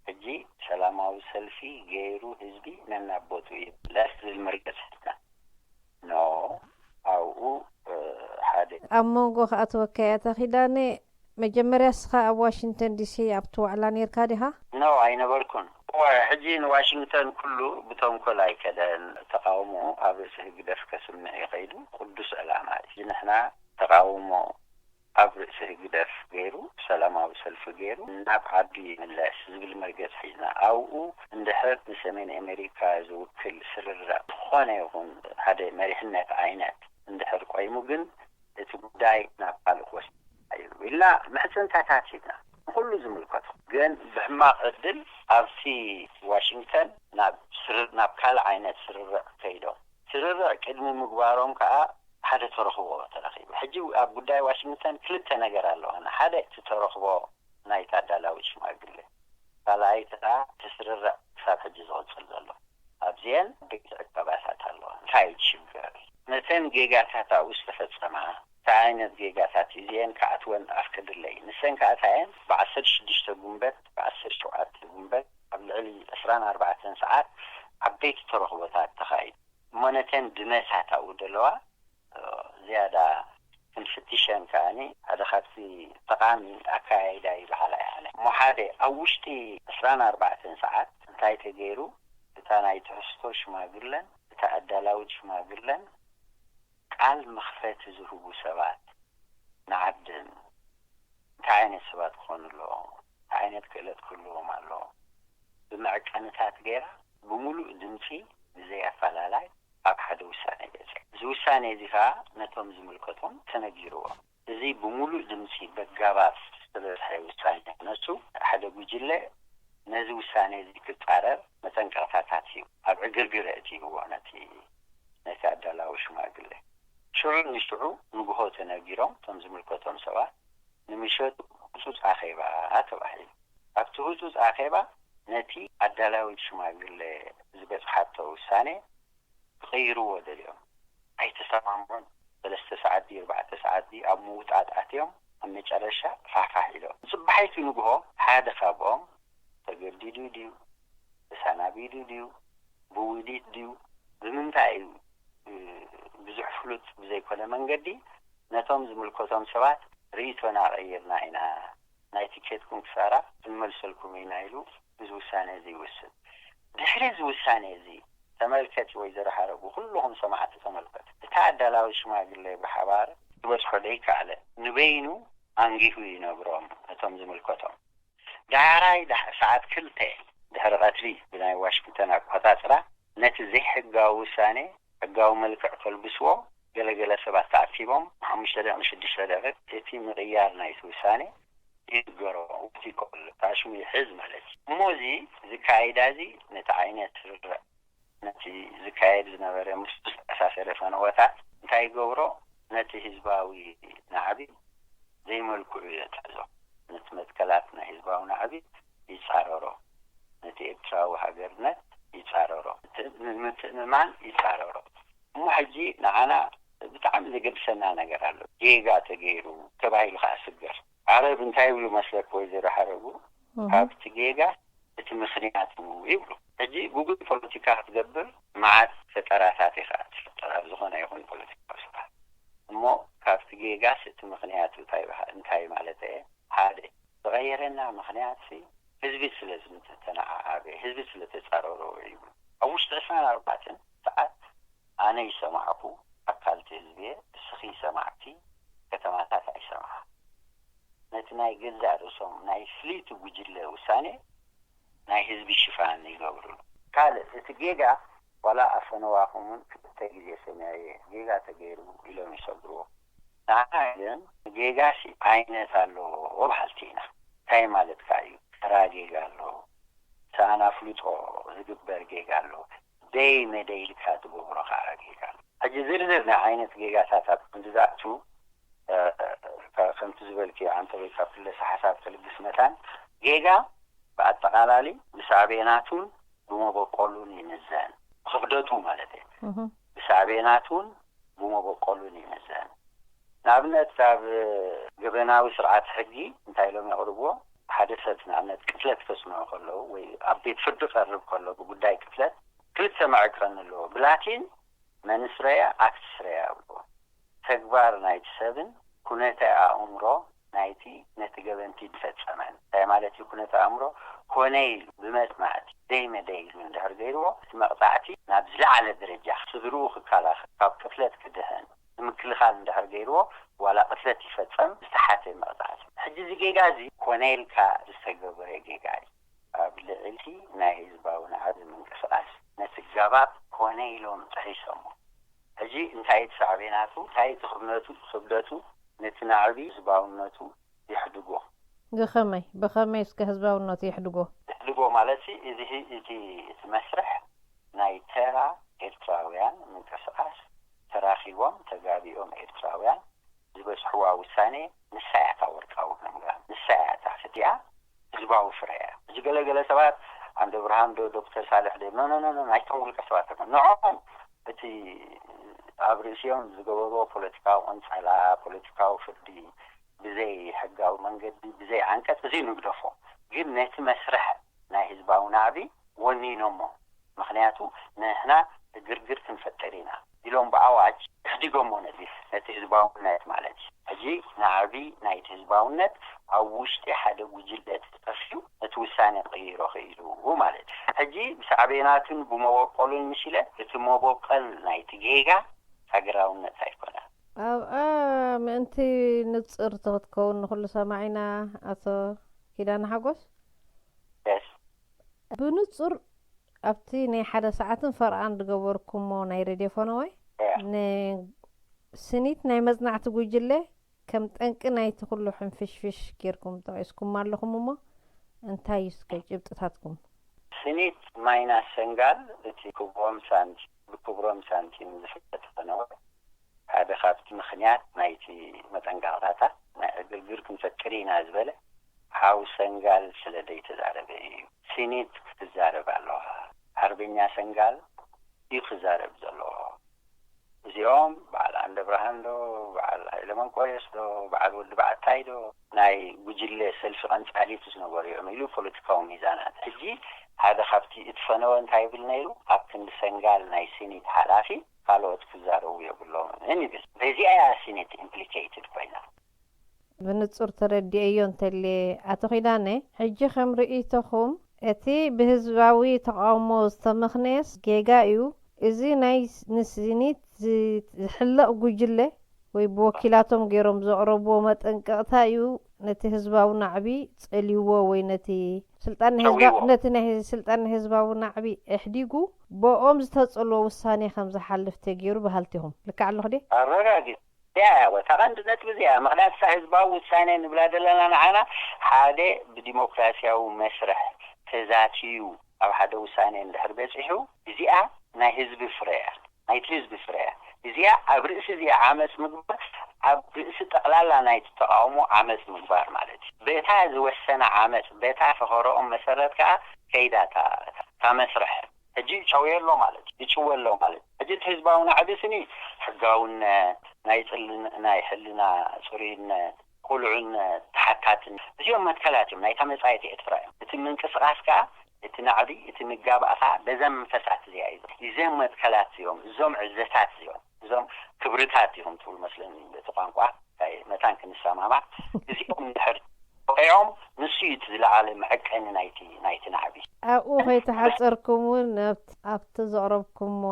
ሕጂ ሰላማዊ ሰልፊ ገይሩ ህዝቢ ነናብ ቦትኡ ይምለስ ዝብል መርገጽ ሒዝና። ኖ፣ ኣብኡ፣ እ፣ ሓደ ኣብ መንጎ ክኣትወካ እያ ተኺዳነ። መጀመርያ እስኻ ኣብ ዋሽንግተን ዲሲ ኣብቲ ዋዕላ ኔርካ ዲኻ? ኖ፣ ኣይነበርኩን። እወ፣ ሕጂ ንዋሽንግተን ኩሉ ብተንኮል ኣይከደን። ተቃውሞ ኣብ ርእሲ ህግደፍ ከስምዕ እዩ ከይዱ። ቅዱስ ዕላማ እዩ። ሕጂ ንሕና ተቃውሞ ኣብ ርእሲ ህግደፍ ገይሩ፣ ሰላማዊ ሰልፊ ገይሩ፣ ናብ ዓዱ ይምለስ ዝብል መርገጽ ሒዝና። ኣብኡ እንድሕር ንሰሜን ኣሜሪካ ዝውክል ስርርዕ ዝኾነ ይኹን ሓደ መሪሕነት ዓይነት እንድሕር ቆይሙ ግን እቲ ጉዳይ ናብ ካልእ ክወስድ እዩ ኢልና ምሕጽንታታት ሂብና። ንኹሉ ዝምልከቶ ግን ብሕማቕ ዕድል ኣብቲ ዋሽንግተን ናብ ስር-፣ ናብ ካልእ ዓይነት ስርርዕ ከይዶም። ስርርዕ ቅድሚ ምግባሮም ከኣ ሓደ ተረኽቦ ተረኺቡ። ሕጂ ኣብ ጉዳይ ዋሽንግተን ክልተ ነገር ኣለዋና። ሓደ እቲ ተረኽቦ ናይታ ኣዳላዊት ሽማግለ። ካልኣይቲ ከኣ እቲ ስርርዕ ክሳብ ሕጂ ዝቕጽል ዘሎ። ኣብዚአን ዓበይቲ ዕቀባታት ኣለዋ። እንታይ እዩ ሽግር? ነተን ጌጋታት ኣብኡ ዝተፈጸማ፣ እንታይ ዓይነት ጌጋታት እዚአን ክኣትወን ኣፍቅድለይ? ንሰን ከኣ እንታይ እየን? ብዓሰርተ ሽዱሽተ ጉንበት፣ ብዓሰርተ ሸውዓተ ጉንበት፣ ኣብ ልዕሊ ዕስራን ኣርባዕተን ሰዓት ዓበይቲ ተረኽቦታት ተኻይዱ። እሞ ነተን ድመታት ኣብኡ ዘለዋ፣ እ፣ ዝያዳ ክንፍትሸን ከኣኒ ሓደ ካብቲ ጠቓሚ ኣካያይዳ እዩ በሃላይ ኣነ። እሞ ሓደ ኣብ ውሽጢ ዕስራን ኣርባዕተን ሰዓት እንታይ ተገይሩ? እታ ናይ ትሕዝቶ ሽማግለን እታ ኣዳላዊት ሽማግለን ቃል መኽፈቲ ዝህቡ ሰባት ንዓድም እንታይ ዓይነት ሰባት ክኾኑ ኣለዎም? እንታይ ዓይነት ክእለት ክህልዎም ኣለዎም? ብመዐቀንታት ገይራ ብምሉእ ድምፂ ብዘይ ኣፈላላይ ኣብ ሓደ ውሳኔ በፂሑ። እዚ ውሳኔ እዚ ከዓ ነቶም ዝምልከቶም ተነጊርዎም። እዚ ብምሉእ ድምፂ በጋባብ ዝተበፅሐ ውሳኔ ክነሱ ሓደ ጉጅለ ነዚ ውሳኔ እዚ ክፃረር መጠንቀቕታታት እዩ ኣብ ዕግርግር ኣእትይዎ ነቲ ነቲ ኣዳላዊ ሽማግለ። ሽዑ ንሽዑ ንግሆ ተነጊሮም እቶም ዝምልከቶም ሰባት ንምሸቱ ህጹጽ ኣኼባ ተባሂሉ። ኣብቲ ህጹጽ ኣኼባ ነቲ ኣዳላዊት ሽማግለ ዝበጽሓቶ ውሳኔ ክቕይርዎ ደልዮም ኣይተሰማምዑን። ሰለስተ ሰዓት ድዩ ኣርባዕተ ሰዓት ድዩ ኣብ ምውጣጥ ኣትዮም ኣብ መጨረሻ ፋሕፋሕ ኢሎም። ጽባሒቱ ንግሆ ሓደ ካብኦም ተገዲዱ ድዩ ተሰናቢዱ ድዩ ብውዲት ድዩ ብምንታይ እዩ ብዙሕ ፍሉጥ ብዘይኮነ መንገዲ ነቶም ዝምልከቶም ሰባት ርእይቶና ቀይርና ኢና፣ ናይ ቲኬትኩም ክሳራ ክንመልሰልኩም ኢና ኢሉ እዚ ውሳነ እዚ ይወስን። ድሕሪ እዚ ውሳነ እዚ ተመልከቲ ወይዘሮ ሓረጉ፣ ኩልኹም ሰማዕቲ ተመልከቱ። እቲ ኣዳላዊ ሽማግለ ብሓባር ዝበጽሖ ደይከኣለ፣ ንበይኑ ኣንጊሁ ይነግሮም ነቶም ዝምልከቶም። ዳሕራይ ዳሕ-፣ ሰዓት ክልተ ድሕሪ ቀትሪ ብናይ ዋሽንግተን ኣቆጻጽራ፣ ነቲ ዘይሕጋዊ ውሳኔ ሕጋዊ መልክዕ ከልብስዎ ገለገለ ሰባት ተኣኪቦም፣ ሓሙሽተ ደቂቕ ንሽዱሽተ ደቂቕ እቲ ምቕያር ናይቲ ውሳኔ ይንገሮ፣ ወቲኮል ታሽሙ ይሕዝ ማለት እዩ። እሞ እዚ ዝካየዳ እዚ ነቲ ዓይነት ስርርዕ፣ ነቲ ዝካየድ ዝነበረ ምስ ዝተኣሳሰረ ፈነወታት እንታይ ይገብሮ? ነቲ ህዝባዊ ናዕቢ ዘይመልክዑ የትሕዞ። ነቲ መትከላት ናይ ህዝባዊ ናዕቢ ይጻረሮ። ነቲ ኤርትራዊ ሃገርነት ይጻረሮ። እቲ ንምትእምማን ይጻረሮ። እሞ ሕጂ ንዓና ብጣዕሚ ዘገድሰና ነገር ኣሎ። ጌጋ ተገይሩ ተባሂሉ ከኣ ስገር። ዓረብ እንታይ ይብሉ መስለክ ወይዘሮ ሓረጉ? እህ። ካብቲ ጌጋ እቲ ምኽንያት እዩ ይብሉ። ሕጂ ግጉይ ፖለቲካ ክትገብር መዓት ፈጠራታት ኢኻ ትፍጠር ኣብ ዝኾነ ይኹን ፖለቲካዊ ስርዓት። እሞ ካብቲ ጌጋስ እቲ ምኽንያት እንታይ ይበሃል? እንታይ ማለት እየ? ሓደ፣ ዝቐየረና ምኽንያት ሲ ህዝቢ ስለ ዝተተነዓዓበ፣ ህዝቢ ስለ ተጻረሮ እዩ። ኣብ ውሽጢ ዕስራን ኣርባዕተን ሰዓት ኣነ ይሰማዕኩ፣ ኣካልቲ ህዝቢ እየ፣ እስኺ ሰማዕቲ ከተማታት ኣይሰምዓ። ነቲ ናይ ገዛእ ርእሶም ናይ ፍልይቲ ጉጅለ ውሳኔ ናይ ህዝቢ ሽፋን ይገብሩሉ። ካልእ እቲ ጌጋ ዋላ ኣፈነዋኹም እውን ክልተ ግዜ ሰሚዐየ ጌጋ ተገይሩ ኢሎም ይሰግርዎ። ንዓና ግን ጌጋሲ ዓይነት ኣለዎ በሃልቲ ኢና። እንታይ ማለትካ እዩ? ተራ ጌጋ ኣሎ፣ ሰኣን ኣፍልጦ ዝግበር ጌጋ ኣሎ፣ ደይ መደይ ኢልካ ትገብሮ ከዓ ጌጋ ኣሎ። ሕጂ ዝርዝር ናይ ዓይነት ጌጋታት ኣብ ክንዲ ዝኣቱ፣ እ፣ እ፣ ከምቲ ዝበልክዮ ዓንተቦይ ካብ ክለሰ ሓሳብ ክልግስ መታን ጌጋ ብኣጠቓላሊ ብሳዕቤናቱን ብመበቆሉን ይምዘን። ክብደቱ ማለት እየ። እህ። ብሳዕቤናቱን ብመበቆሉን ይምዘን። ንኣብነት ኣብ ገበናዊ ስርዓት ሕጊ እንታይ ኢሎም የቕርብዎ? ሓደ ሰብ ንኣብነት ቅትለት ከጽንዑ ከለዉ ወይ ኣብ ቤት ፍርዲ ክቐርብ ከሎ ብጉዳይ ቅትለት ክልተ መዐቀኒ ኣለዎ። ብላቲን መኒስ ሬያ ኣክቲስ ሬያ ይብልዎ። ተግባር ናይቲ ሰብን ኩነተ ኣእምሮ ናይቲ ነቲ ገበንቲ ዝፈጸመን። እንታይ ማለት እዩ ኩነተ ኣእምሮ? ኮነ ኢሉ ብመጽናዕቲ ደይ መደይ ኢሉ እንድሕር ገይርዎ፣ እቲ መቕጻዕቲ ናብ ዝለዓለ ደረጃ ስድርኡ ክከላኸል፣ ካብ ቅትለት ክድሕን ንምክልኻል እንድሕር ገይርዎ፣ ዋላ ቅትለት ይፈጸም ዝተሓተ መቕጻዕቲ። ሕጂ እዚ ጌጋ እዚ ኮነ ኢልካ ዝተገበረ ጌጋ እዩ። ኣብ ልዕሊ ናይ ህዝባዊ ናዕቢ ምንቅስቓስ ነቲ ገባብ ኮነ ኢሎም ጥሒሶሞ። ሕጂ እንታይ እቲ ሳዕቤናቱ፣ እንታይ እቲ ክብነቱ፣ ክብደቱ፣ ነቲ ናዕቢ ህዝባውነቱ የሕድጎ። ብኸመይ? ብኸመይ እስከ ህዝባውነቱ የሕድጎ? የሕድጎ ማለት ሲ፣ እዚ ህ-፣ እቲ፣ እቲ መስርሕ ናይ ተራ ኤርትራውያን ምንቅስቓስ ተራኺቦም ተጋቢኦም ኤርትራውያን ዝበጽሕዋ ውሳኔ ንሳ እያ እታ ወርቃዊ ገምጋም፣ ንሳ እያ እታ ፍትያ ህዝባዊ ፍረ እያ። እዚ ገለገለ ሰባት ዓንደ ብርሃን ዶ ዶክተር ሳልሕ ዶ ኖ ኖ ኖ ኖ ናይቶም ውልቀ ሰባት ኣይኮን። ንዕኦም እቲ ኣብ ርእሲኦም ዝገበርዎ ፖለቲካዊ ቅንጸላ፣ ፖለቲካዊ ፍርዲ ብዘይ ሕጋዊ መንገዲ፣ ብዘይ ዓንቀጽ እዚ ንግደፎ። ግን ነቲ መስርሕ ናይ ህዝባዊ ናዕቢ ወኒኖሞ። ምኽንያቱ ንሕና ዕግርግር ክንፈጥር ኢና ኢሎም ብኣዋጅ ኣሕዲጎሞ ነቲ፣ ነቲ ህዝባውነት ማለት እዩ። ሕጂ ናዕቢ ናይቲ ህዝባውነት ኣብ ውሽጢ ሓደ ጉጅለ ተጠፍዩ ነቲ ውሳኔ ክቕይሮ ክኢሉ ማለት እዩ። ሕጂ ብሳዕቤናቱን ብመበቆሉን ምሽ ኢለ እቲ መበቆል ናይቲ ጌጋ ሃገራውነት ኣይኮነን። ኣብኣ ምእንቲ ንጽርቲ ክትከውን ንኹሉ ሰማዒና ኣቶ ኪዳነ ሓጎስ። የስ። ብንጹር ኣብቲ ናይ ሓደ ሰዓትን ፈርቓን ዝገበርኩሞ ናይ ሬድዮ ፈነወ፣ ያ። ንስኒት ናይ መጽናዕቲ ጉጅለ ከም ጠንቂ ናይቲ ኩሉ ሕንፍሽፍሽ ጌርኩም ጠቒስኩማ ኣለኹም እሞ፣ እንታይ እዩ እስከ ጭብጥታትኩም? ስኒት ማይናስ ሰንጋል፣ እቲ ክብሮም ሳንቲ-፣ ብክብሮም ሳንቲም ዝፍለጥ ፈነወ፣ ሓደ ካብቲ ምኽንያት ናይቲ መጠንቀቕታታት ናይ ዕግርግር ክንፈጥር ኢና ዝበለ ሓው ሰንጋል ስለ ዘይተዛረበ እዩ። ስኒት ክትዛረብ ኣለዋ። ሓርበኛ ሰንጋል እዩ ክዛረብ ዘለዎ። እዚኦም በዓል ኣንደ ብርሃን ዶ፣ በዓል ሃይለ መንቆርዮስ ዶ፣ በዓል ወዲ በዓታይ ዶ፣ ናይ ጉጅለ ሰልፊ ቀንጻሊት ዝነበሩ እዮም ኢሉ ፖለቲካዊ ሚዛናት። ሕጂ ሓደ ካብቲ እቲ ፈነወ እንታይ ይብል ነይሩ? ኣብ ክንዲ ሰንጋል ናይ ስኒት ሓላፊ ካልኦት ክዛረቡ የብሎምን ይብል። በዚኣ እያ ስኒት ኢምፕሊኬትድ ኮይና። ብንጹር ተረዲኤዮ እንተልየ፣ ኣቶ ኪዳነ፣ ሕጂ ከም ርእይቶኹም እቲ ብህዝባዊ ተቓውሞ ዝተመኽነየስ ጌጋ እዩ። እዚ ናይ ንስኒት ዝ- ዝሕለቕ ጉጅለ ወይ ብወኪላቶም ገይሮም ዘቕረብዎ መጠንቀቕታ እዩ ነቲ ህዝባዊ ናዕቢ ጸልይዎ ወይ ነቲ ስልጣን ህዝባ ጸልይዎ። ነቲ ናይ ህዝ- ስልጣን ህዝባዊ ናዕቢ ኣሕዲጉ ብኦም ዝተጸልዎ ውሳኔ ከም ዝሓልፍ ተገይሩ በሃልቲ ኢኹም። ልክዕ ኣለኹ ድየ? ኣረጋጊጽ። ያ፣ ያ፣ እታ ቀንዲ ነጥቢ እዚኣ። ምኽንያቱ እታ ህዝባዊ ውሳኔ ንብላ ዘለና ንዓና ሓደ ብዲሞክራሲያዊ መስርሕ ተዛትዩ ኣብ ሓደ ውሳኔ እንድሕር በጺሑ፣ እዚኣ ናይ ህዝቢ ፍረ እያ። ናይቲ ህዝቢ ፍረ እያ። እዚኣ ኣብ ርእሲ እዚኣ ዓመጽ ምግባር ኣብ ርእሲ ጠቕላላ ናይቲ ተቓውሞ ዓመጽ ምግባር ማለት እዩ። በታ ዝወሰነ ዓመጽ፣ በታ ፈኸረኦም መሰረት ከኣ ከይዳ እታ እታ መስርሕ። ሕጂ ጨውየ ኣሎ ማለት እዩ። ይጭወ ኣሎ ማለት እዩ። ሕጂ እቲ ህዝባዊ ናዕቢ ስኒ ሕጋውነት፣ ናይ ጽልን ናይ ሕልና ጽሩይነት፣ ቁልዑነት፣ ተሓታትነት፣ እዚኦም መትከላት እዮም ናይታ መጻኢት ኤርትራ እዮም። እቲ ምንቅስቓስ ከኣ እቲ ናዕቢ እቲ ምጋባእ ከኣ በዘም መንፈሳት እዚኣ እዩ። እዞም መትከላት እዮም፣ እዞም ዕዘታት እዮም፣ እዞም ክብርታት እዮም ትብሉ መስለኒ በቲ ቋንቋ። መታን ክንሰማማዕ እዚኦም እንድሕር ወቂዖም ንሱ እዩ እቲ ዝለዓለ መዐቀኒ ናይቲ ናይቲ ናዕቢ። ኣብኡ ከይተሓፀርኩም እውን ኣብቲ ኣብቲ ዘቕረብኩሞ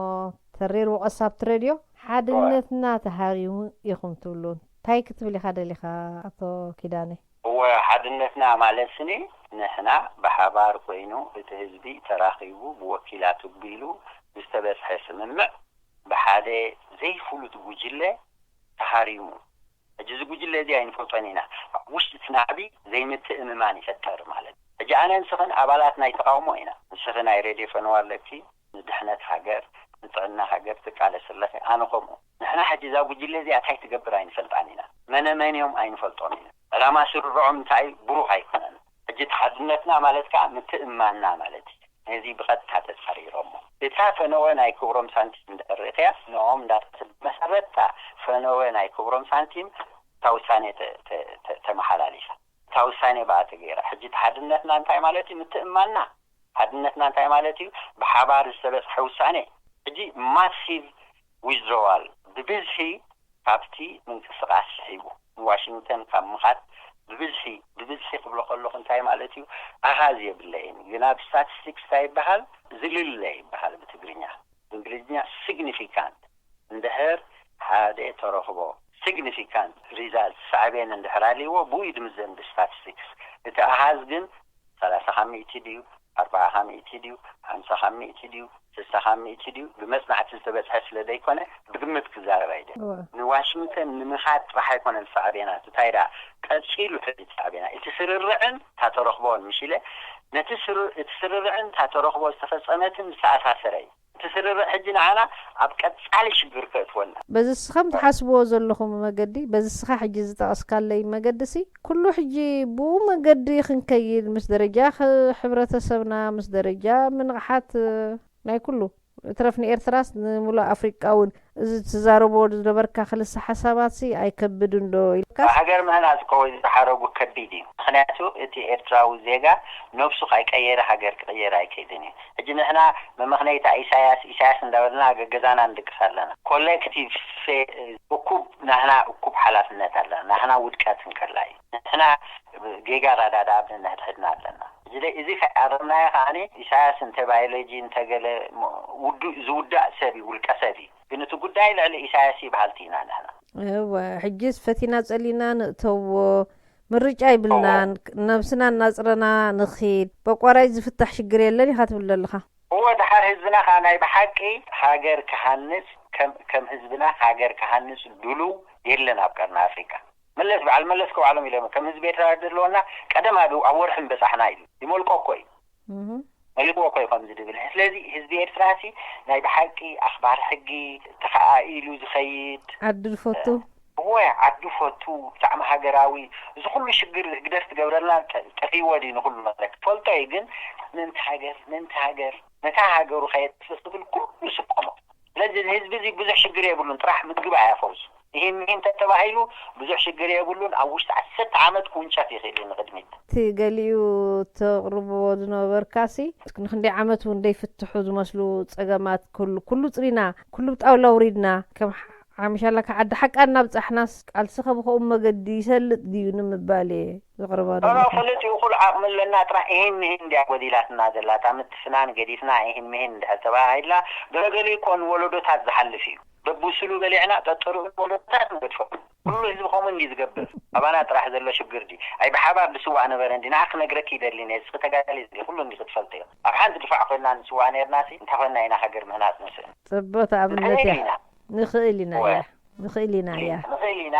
ተሪር ወቐሳ ኣብቲ ሬድዮ ሓድነትና ተሃሪሙ ኢኹም ትብሉ እንታይ ክትብል ኢኻ ደሊኻ ኣቶ ኪዳነ? እወ ሓድነትና ማለት ስኒ ንሕና ብሓባር ኮይኑ እቲ ህዝቢ ተራኺቡ ብወኪላቱ ቢሉ ዝተበፅሐ ስምምዕ ብሓደ ዘይፍሉጥ ጉጅለ ተሃሪሙ። ሕጂ እዚ ጉጅለ እዚ ኣይንፈልጦን ኢና። ኣብ ውሽጢ እቲ ናዕቢ ዘይምትእምማን ይፈጠር ማለት እዩ። ሕጂ ኣነ ንስኽን ኣባላት ናይ ተቓውሞ ኢና። ንስኺ ናይ ሬድዮ ፈነዋ ኣለኪ፣ ንድሕነት ሃገር፣ ንጥዕና ሃገር ትቃለስ ኣለኺ፣ ኣነ ከምኡ። ንሕና ሕጂ እዛ ጉጅለ እዚኣ እንታይ ትገብር ኣይንፈልጣን ኢና። መነ መን እዮም ኣይንፈልጦም ኢና። ዕላማ ስርርዖም እንታይ ብሩህ ኣይኮነን። ሕጂ እቲ ሓድነትና ማለት ከኣ ምትእምማንና ማለት እዩ። ነዚ ብቐጥታ ተጻሪሮሞ። እታ ፈነወ ናይ ክብሮም ሳንቲም እንድሕር ርኢኽያ፣ ንኦም እንዳተሰደ መሰረትታ ፈነወ ናይ ክብሮም ሳንቲም እታ ውሳኔ ተ- ተ- ተ- ተመሓላሊፋ። እታ ውሳኔ ብኣ ተገይራ። ሕጂ እቲ ሓድነትና እንታይ ማለት እዩ? ምትእምማንና። ሓድነትና እንታይ ማለት እዩ? ብሓባር ዝተበጽሐ ውሳኔ። ሕጂ ማሲቭ ዊዝድሮዋል ብብዝሒ ካብቲ ምንቅስቃስ ስሒቡ ንዋሽንግተን ካብ ምኻድ ብብዝሒ ብብዝሒ ክብሎ ከለኹ እንታይ ማለት እዩ? ኣሃዝ የብለይን፣ ግን ኣብ ስታቲስቲክስ እንታይ ይበሃል? ዝልለ ይበሃል ብትግርኛ። ብእንግሊዝኛ ሲግኒፊካንት። እንድሕር ሓደ ተረኽቦ ሲግኒፊካንት ሪዛልት ሳዕቤን እንድሕር ኣልይዎ ብኡ እዩ ድምዘን ብስታቲስቲክስ። እቲ ኣሃዝ ግን ሰላሳ ካብ ሚእቲ ድዩ፣ ኣርባዓ ካብ ሚእቲ ድዩ፣ ሓምሳ ካብ ሚእቲ ድዩ፣ ስልሳ ካብ ሚእቲ ድዩ፣ ብመጽናዕቲ ዝተበጽሐ ስለ ዘይኮነ ብግምት ክዛረብ ኣይደልን። እወ። ንዋሽንግተን ንምኻድ ጥራሕ ኣይኮነን ሳዕቤናቱ፣ እንታይ ደኣ ቀጺሉ ሕጂ ሳዕቤና እቲ ስርርዕን እታ ተረኽቦን ምሽ ኢለ ነቲ ስር- እቲ ስርርዕን እታ ተረኽቦ ዝተፈጸመትን ዝተኣሳሰረ እዩ። እቲ ስርርዕ ሕጂ ንዓና ኣብ ቀጻሊ ሽግር ከእትወና። በዚ እስኻም ትሓስብዎ ዘለኹም መገዲ፣ በዚ እስኻ ሕጂ ዝጠቐስካለይ መገዲ ሲ፣ ኩሉ ሕጂ ብኡ መገዲ ክንከይድ ምስ ደረጃ ኽ- ሕብረተሰብና፣ ምስ ደረጃ ምንቕሓት ናይ ኩሉ እትረፍ ንኤርትራስ ንምሉእ ኣፍሪቃ እውን እዚ ትዛረቦ ዝነበርካ ክልሰ ሓሳባት ሲ ኣይከብድን ዶ ኢልካስ? ሃገር ምህናጽ እኮ ወይ ዝተሓረጉ ከቢድ እዩ። ምኽንያቱ እቲ ኤርትራዊ ዜጋ ነብሱ ካይቀየረ ሃገር ክቕየር ኣይክእልን እዩ። ሕጂ ንሕና መመኽነይታ ኢሳያስ ኢሳያስ እንዳበልና ገገዛና ንድቅስ ኣለና። ኮሌክቲቭ ፌ- እኩብ ናህና እኩብ ሓላፍነት ኣለና። ናህና ውድቀት እንከላ እዩ። ንሕና ጌጋ ራዳዳ ነንሕድሕድና ኣለና። እዚ ከይኣረምናዮ ከዓኒ ኢሳያስ እንተ ባዮሎጂ እንተ ገለ ውዱእ ዝውዳእ ሰብ እዩ፣ ውልቀ ሰብ እዩ። ግን እቲ ጉዳይ ልዕሊ ኢሳያስ እዩ በሃልቲ ኢና ንሕና። እወ፣ ሕጂስ ፈቲና ጸሊና ንእተዎ ምርጫ ይብልናን። ነብስና እናጽረና ንኺድ። በቋራይ ዝፍታሕ ሽግር የለን ኢኻ ትብል ዘለኻ። እወ፣ ድሓር ህዝብና ከኣ ናይ ብሓቂ ሃገር ክሃንጽ፣ ከም ከም ህዝብና ሃገር ክሃንጽ ድሉው የለን ኣብ ቀርኒ ኣፍሪቃ። መለስ በዓል መለስ እኮ ባዕሎም ኢሎም ከም ህዝቢ ኤርትራ ዘለወና ቀደም ኣብ ኣብ ወርሒ ምበጻሕና ኢሉ ይመልቆ እኮ እዩ። እህ። መልቆ እኮ እዩ ከምዚ ድብል። ስለዚ ህዝቢ ኤርትራ ሲ ናይ ብሓቂ ኣኽባር ሕጊ ተኸኣኢሉ ዝኸይድ ዓዲ ዝፈቱ። እወ፣ ዓዲ ፈቱ ብጣዕሚ ሃገራዊ። እዚ ኩሉ ሽግር ህግደፍ ትገብረልና ጠ- ጠፊዎ ድዩ ንኩሉ ማለት ፈልጦ እዩ። ግን ምእንቲ ሃገር ምእንቲ ሃገር ነታ ሃገሩ ከየጥፍእ ዝብል ኩሉ ስቆሞ። ስለዚ እዚ ህዝቢ እዚ ብዙሕ ሽግር የብሉን፣ ጥራሕ ምግቢ ኣያፈርሱ። ይህን ይህን ተተባሂሉ ብዙሕ ሽግር የብሉን። ኣብ ውሽጢ ዓሰርተ ዓመት ክውንጨፍ ይኽእል እዩ ንቕድሚት። እቲ ገሊኡ ተቕርብዎ ዝነበርካሲ ንክንደይ ዓመት እውን ዘይፍትሑ ዝመስሉ ጸገማት ኩሉ ኩሉ ጽሪና ኩሉ ብጣውላ ውሪድና ከም ዓሚሻላ ካብ ዓዲ ሓቃ እናብጻሕናስ፣ ቃልሲ ከብኸኡ መገዲ ይሰልጥ ድዩ ንምባል እየ ዘቕርባ ኖ፣ ዘለኹ። ኖ፣ ፈለጥ እዩ። ኩሉ ዓቕሚ ኣለና፣ ጥራሕ ይህን ምሂን እንድያ ጎዲላትና ዘላ። እታ ምትፍናን ገዲፍና፣ ይህን ምሂን እንድሕር ተባሂልና፣ ገለገለ እኮ ንወለዶታት ዝሓልፍ እዩ። ደቡስሉ በሊዕና፣ ጠጠሩ ወለዶታት ንገድፎ። ኩሉ ህዝቢ ከምኡ እንዲ ዝገብር። ኣባና ጥራሕ ዘሎ ሽግር ድዩ? ኣይ ብሓባር ዝስዋእ ነበረ እንዲ? ንዓ ክነግረኪ ይደሊ እየ። እስኺ ተጋዳሊ ኩሉ እንዲ ክትፈልጥዮ። ኣብ ሓንቲ ድፋዕ ኮይንና ንስዋእ ነርናሲ፣ እንታይ ኮይንና ኢና ሃገር ምህናጽ ንስእን? ጽቡቕ ኣብነት ንኽእል እያ። ኢና። ንኽእል ኢና እወ። እያ። ንኽእል ኢና እያ። ንኽእል ኢና።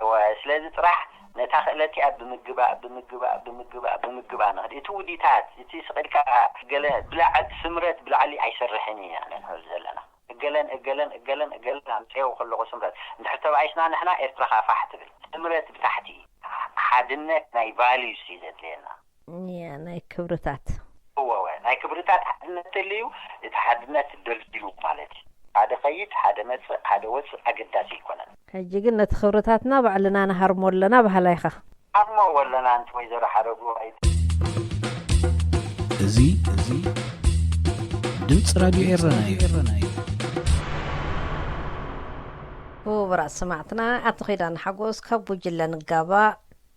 እወ፣ ስለዚ ጥራሕ ነታ ክእለት እያ ብምግባእ፣ ብምግባእ፣ ብምግባእ፣ ብምግባእ ንኽእል። እቲ ውዲታት፣ እቲ ስቕ ኢልካ ገለ ብላዕ-፣ ስምረት ብላዕሊ ኣይሰርሕን ኢና ንንሕል ዘለና። እገለን፣ እገለን፣ እገለን፣ እገለን ኣምፅኤው ከለኹ ስምረት። እንድሕር ተባኢስና ንሕና ኤርትራ ኻፋሕ ትብል። ስምረት ብታሕቲ። ሓድነት ናይ ቫልዩስ እዩ ዘድልየና። እያ፣ ናይ ክብርታት። እወ፣ እወ፣ ናይ ክብርታት ሓድነት ተልዩ፣ እቲ ሓድነት ደልዲሉ ማለት እዩ። ሓደ ኸይድ፣ ሓደ መጽእ፣ ሓደ ወጽእ ኣገዳሲ ኣይኮነን። ሕጂ ግን ነቲ ክብርታትና ባዕልና ንሃርሞ ኣለና በሃላይ ኢኻ። ሃርሞ ኣለና ኣንቲ ወይዘሮ ሓረጉ። ኣይ- እዚ፣ እዚ ድምፂ ራድዮ ኤረና እዩ። ክቡራት ሰማዕትና፣ ኣቶ ኺዳነ ሓጎስ ካብ ጉጅለ ንጋባእ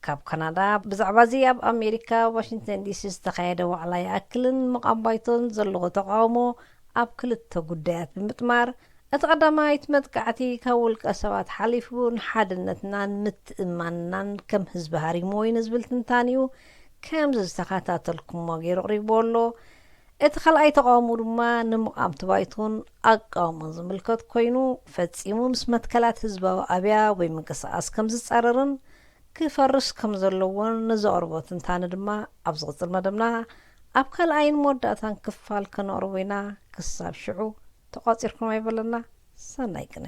ካብ ካናዳ፣ ብዛዕባ እዚ ኣብ ኣሜሪካ ዋሽንግተን ዲሲ ዝተኻየደ ዋዕላ ይኣክልን ምቓም ባይቶን ዘለዎ ተቓውሞ ኣብ ክልተ ጉዳያት ብምጥማር፣ እቲ ቀዳማይ እቲ መጥቃዕቲ ካብ ውልቀ ሰባት ሓሊፉ ንሓድነትናን ምትእምማንናን ከም ህዝቢ ሃሪምዎ እዩ ንዝብል ትንታኔኡ ከምዚ ዝተኸታተልኩሞ ገይሩ ኣቕሪብዎ ኣሎ። እቲ ካልኣይ ተቓውሞ ድማ ንምቓም እቲ ባይቶን ኣቃውሞን ዝምልከት ኮይኑ፣ ፈጺሙ ምስ መትከላት ህዝባዊ ኣብያ ወይ ምንቅስቓስ ከም ዝጻረርን ክፈርስ ከም ዘለዎን ንዘቕርቦ ትንታነ ድማ ኣብ ዝቕጽል መደብና ኣብ ካልኣይን መወዳእታን ክፋል ከነቕርቦ ኢና። ክሳብ ሽዑ ተቋጺርኩም ኣይበለና። ሰናይ ቅነ።